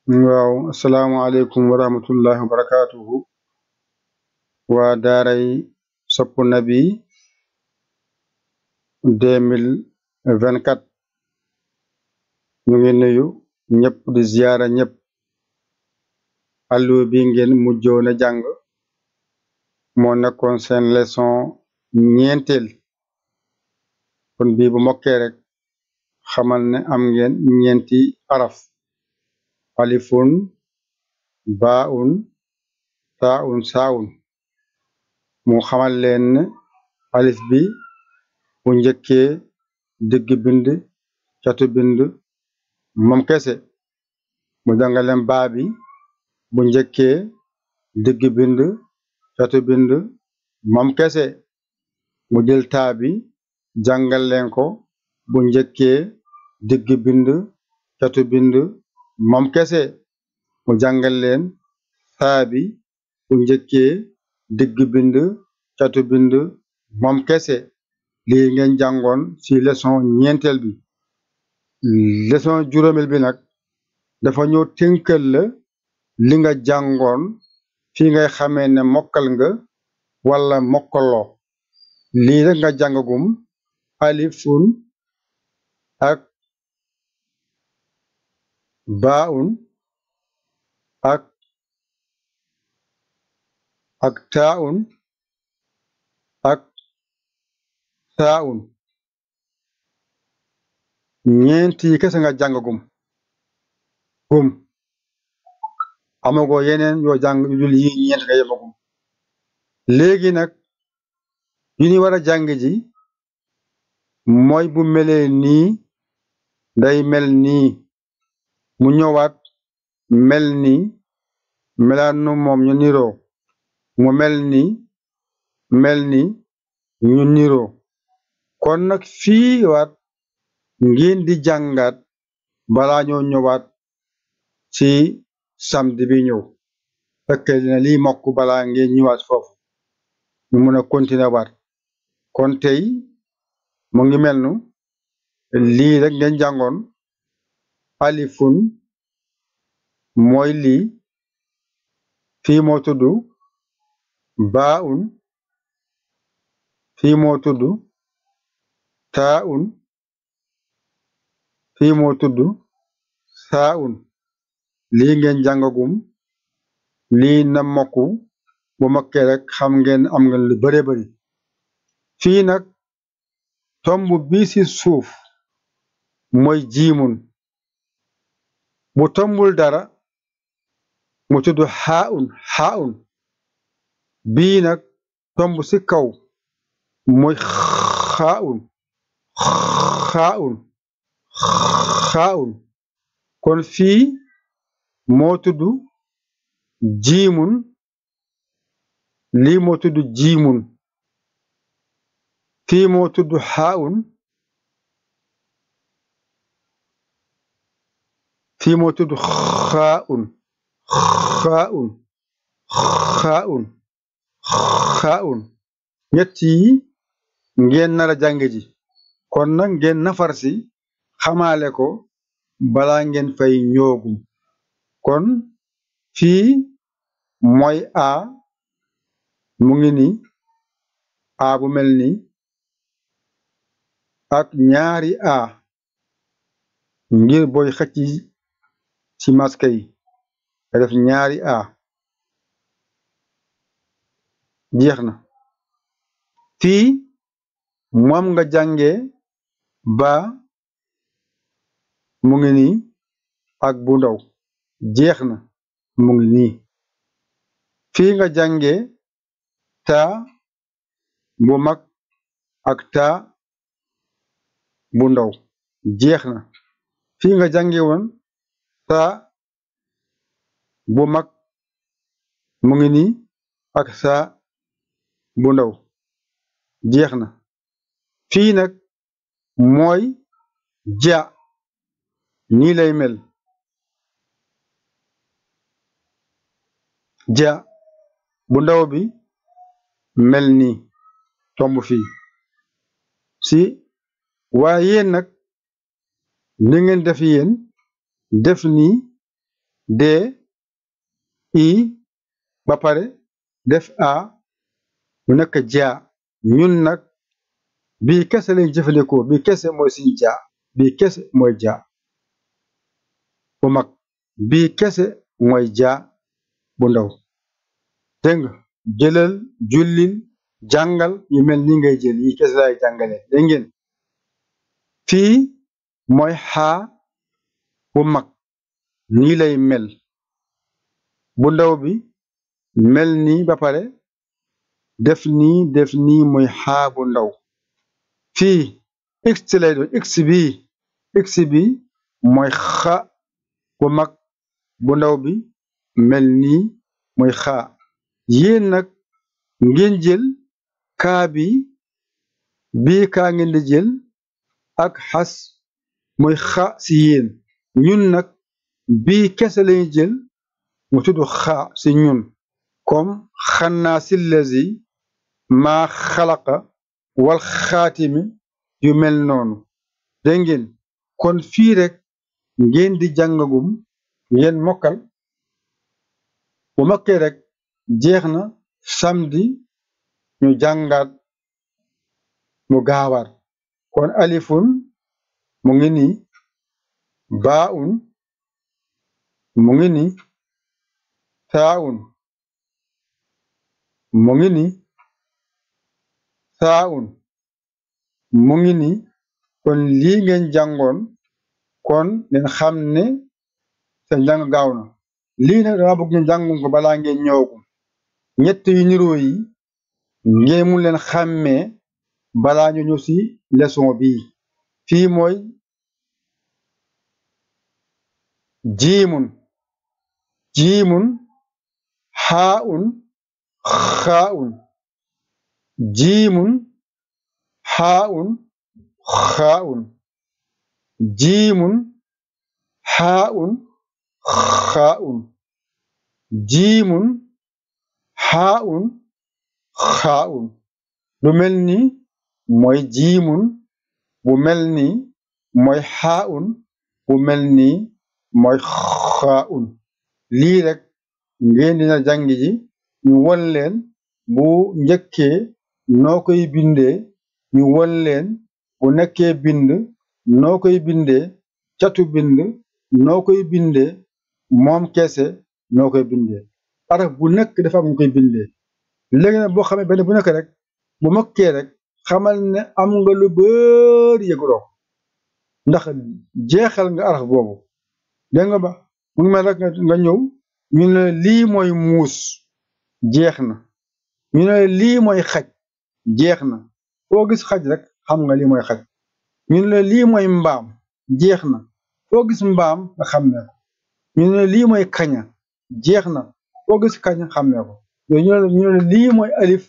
waaw asalaamaaleykum wa rahmatullahi wa barakaatuhu waa daaray Sope Nabi 2024 ñu ngi nuyu ñëpp di ziyaara ñëpp. alluwa bi ngeen mujjoon a jàng moo nekkoon seen leçon ñeenteel, kon bii bu mokkee rek xamal ne am ngeen ñeenti araf: alifun, baaun, taaun, saawun. mu xamal leen ne alif bi bu njëkkee digg bind catu bind moom kese. mu jàngaleen baa bi bu njëkkee digg bind catu bind moom kese. mu jël taa bi jàngal leen ko bu njëkkee digg bind catu bind moom kese. mu jàngal leen saa bi bu njëkkee digg bind catu bind moom kese. lii ngeen jàngoon ci leçon ñeenteel bi. leçon juróomeel bi nag dafa ñëw tënkal la li nga jàngoon fi ngay xamee ne mokkal nga wala mokkaloo. lii rek nga jàngagum: alifun ak baaun ak taaun ak saawun. ñeent yi kese nga jàngagum amagoo yeneen yoo jàng yu dul yi ñeent nga yemagum. léegi nag yu ñu war a jàng ji mooy bu melee nii day mel nii, mu ñëwaat mel nii, melaat nu moom ñu niroo, mu mel nii mel ni ñu niroo. kon nag fii waat ngeen di jàngaat balaa ñoo ñëwaat ci samedi bi ñëw, fekk dina lii mokk balaa ngeen ñëwaat foofu ñu mun a continuer waat. kon tey mu ngi mel nu lii rek ngeen jàngoon: alifun mooy lii, fii moo tudd baaun, fii moo tudd taaun, fii moo tudd saawun. lii ngeen jàngagum. lii na mokku bu mokkee rek xam ngeen am ngeen lu bare bari. fii nag tomb bi ci suuf mooy jiimun. bu tombul dara mu tudd xaaun. bii nag tomb ci kaw mooy xaaun. kon fii moo tudd jiimun, lii moo tudd jiimun. fii moo tudd xaaun, fii moo tudd xaaun. ñett yi ngeen nar a jàng ji, kon nag ngeen nafar si xamaale ko balaa ngeen fay ñoogum. kon fii mooy a, mu ngi ni a bu mel ni ak ñaari a ngir booy xëcc ci maska yi nga def ñaari a. jeex na. fii moom nga jànge ba, mu ngi nii ak bu ndaw. jeex na, mu ngi nii. fii nga jànge taa bu mag ak taa bu ndaw. jeex na. fii nga jànge woon taa bu mag, mu ngi nii ak saa bu ndaw. jeex na. fii nag mooy ja, nii lay mel. ja bu ndaw bi mel nii tomb fii si. waaye yéen nag ni ngeen def yéen def nii d i ba pare def a mu nekk jaa ñun nag bii kese lañ jëfandikoo bii kese mooy suñu jaa bii kese mooy jaa bu mag bii kese mooy jaa bu ndaw dégg nga jëlal jullil jàngal yu mel ni ngay jël yi kese laay jàngale dégg ngeen fii mooy xaa bu mag nii lay mel bu ndaw bi mel nii ba pare def nii mooy xaa bu ndaw fii x lay doon x bi mooy xa bu mag bu ndaw bi mel nii mooy xaa yéen nag ngeen jël kaa bi bii kaa ngeen di jël ak xas mooy xa si yéen ñun nag bii kese lañu jël mu tudd xa si ñun comme xannaa si lazi maa xalaqa wal xaatimi yu mel noonu dégg ngeen kon fii rek ngeen di jàngagum ngeen mokkal bu mokkee rek jeex na samedi ñu jàngaat mu gaawaat kon alifun mu ngi nii baaun mu ngi nii taaun mu ngi nii saaun mu ngi nii kon lii ngeen jàngoon kon ngeen xam ne seen jàng gaaw na lii nag dama bëgg ngeen jàngum ko balaa ngeen ñëwagum ñett yu niroo yi ngeen mun leen xàmmee balaa ñu ñëw si leçon bii fii mooy jiimun xaaun xaaun jiimun xaaun xaaun jiimun xaaun xaaun jiimun xaaun xaaun lu mel ni mooy jiimun bu mel ni mooy xaaun bu mel ni mooy xaaun lii rek ngeen dina jàng ji ñu won leen bu njëkkee noo koy bindee ñu won leen bu nekkee bind noo koy bindee catu bind noo koy bindee moom kese noo koy bindee araf bu nekk dafa am ñu koy bindee léegi nag boo xamee benn bu nekk rek bu mokkee rek xamal ne am nga lu bari yëguloo ndax jeexal nga araf boobu dégg nga ba mu ngi mel rek nga ñëw ñu ne lii mooy muus jeex na ñu ne lii mooy xaj jeex na foo gis xaj rek xam nga lii mooy xaj ñu ne lii mooy mbaam jeex na foo gis mbaam nga xam ne ko ñu ne lii mooy kaña jeex na foo gis kaña xam ne ko ñu ne lii mooy alif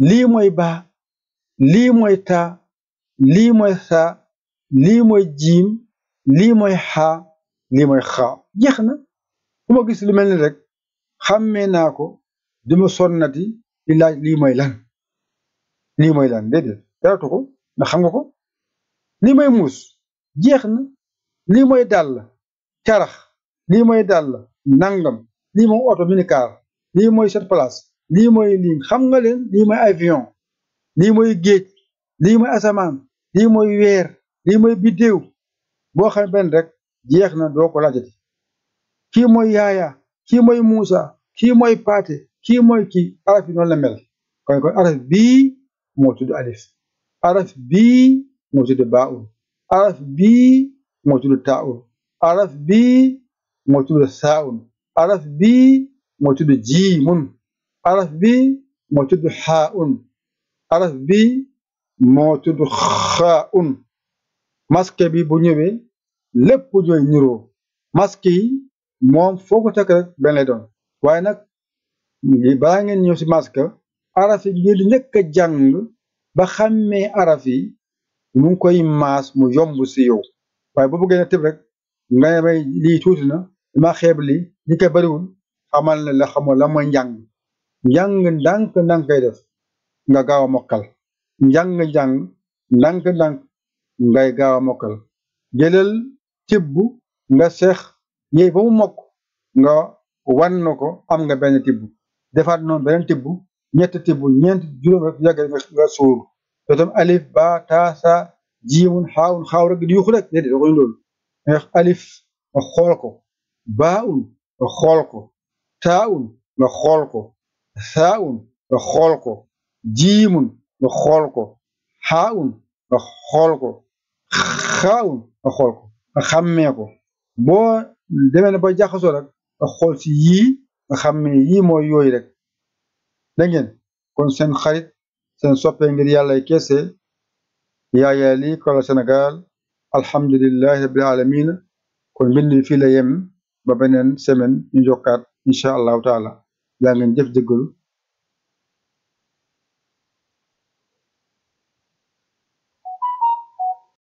lii mooy baa lii mooy taa lii mooy saa lii mooy jiim lii mooy xaa lii mooy xaa jeex na fu ma gis lu mel ni rek xàmmee naa ko duma sonnati di laaj lii mooy lan déedéet daratu ko ndax xam nga ko lii mooy muus jeex na lii mooy dàll carax lii mooy dàll nangam lii mooy oto minicar lii mooy sept place lii mooy lii xam nga leen lii mooy avion lii mooy géej lii mooy asamaan lii mooy weer lii mooy biddéew boo xam benn rek jeex na doo ko laajati kii mooy yaaya kii mooy muusa kii mooy paate kii mooy kii araf yi noonu la mel kon araf bii moo tudd alif araf bii moo tudd baaun araf bii moo tudd taaun araf bii moo tudd saaun araf bii moo tudd jiimun araf bii moo tudd xaaun araf bii moo tudd xaaun masque bi bu ñëwee lépp ñooy niroo masque yi moom foo ko tekk rek benn lay doon waaye nag balaa ngeen ñëw si masque araf yi ngeen di njëkk a jàng ba xàmmee araf yi mu ngi koy maas mu yomb si yow waaye bu bëggee na tëb rek nga ne may lii tuuti na dama xeeb li koy bariwul xamal ne la xamoo la mooy njàng ndànk koy def nga gaaw a mokkal njàng ndànk ngay gaaw a mokkal jëlal tibb nga seex yéey ba mu mokk nga wan na ko am nga benn tibb defaat noonu beneen tibb ñett tibb ñeent juróom rek yàgg nga suur te tam alif ba taa sa jiimun xaawun xaaw rek di yuxu rek déedéet waxuñu loolu nga alif nga xool ko baaun nga xool ko taaun nga xool ko saaun nga xool ko jiimun nga xool ko xaawun nga xool ko xaawun nga xool ko nga xàmmee ko boo demee ne ba jaxasoo rek nga xool si yii nga xàmmee yii mooy yooyu rek da ngeen kon seen xarit seen soppee ngir yàlla kese Yaya Ly Kola Sénégal alhamdulillahi rabbil alamin kon mbind bi fii la yem ba beneen semaine ñu jokkaat incha allahu taala yaa ngeen jëf jëggalu